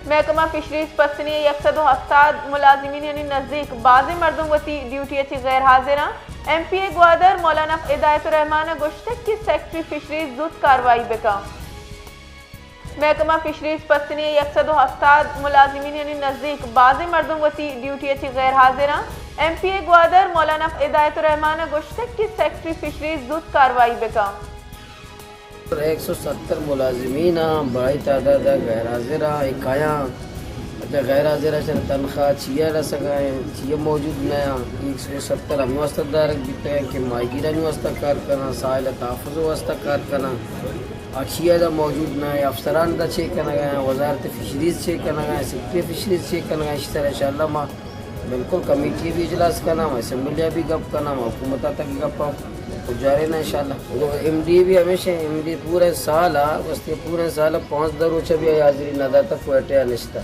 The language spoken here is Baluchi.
محکمہ فشریز پسنی ء یک سد و ہفتاد ملازمینانی نزیک بازیں مردم وتی ڈیوٹی ء چہ غیر حاضر آں۔ ایم پی اے گوادر مولانا ہدایت الرحمان ء گوشتگ کہ سیکرٹری فشریز زوت کاروائی بکن۔ محکمہ فشریز پسنی ء یک سد و ہفتاد ملازمینانی نزیک بازیں مردم وتی ڈیوٹی ء چہ غیر حاضر آں۔ ایم پی اے گوادر مولانا ہدایت الرحمان ء گوشتگ کہ سیکرٹری فشریز زوت کاروائی بکن۔ یک سو ستر ملازمین آں، بھائی تعداد ء غیر حاضر آں، اے کایاں؟ اچھا، غیر حاضر ء چہ تنخواہ چیا رسگا ایں، چیا موجود نہ آں؟ یک سو ستر ہمے واسطہ دارگ بیتگ کہ ماہیگیرانی واسطہ کار کناں، ساحل تحفظ واسطہ کار کناں، آ چیا دا موجود نہ آں؟ افسران دا چے کنگا ایں؟ وزارت فشریز چے کنگا ایں؟ سیکرٹری فشریز چے کنگا ایں؟ اسی طرح انشاءاللہ ما بالکل کمیٹی بھی اجلاس کناں، اسمبلی بھی گپ کناں، حکومت تک گپ پجارے نا انشاءاللہ۔ ایم ڈی بھی ہمیشہ، ایم ڈی پورے سال آ، گوشتے پورے سال آ پانزدہ روچ بھی حاضری نہ داتا، کوئٹہ آ نشتا۔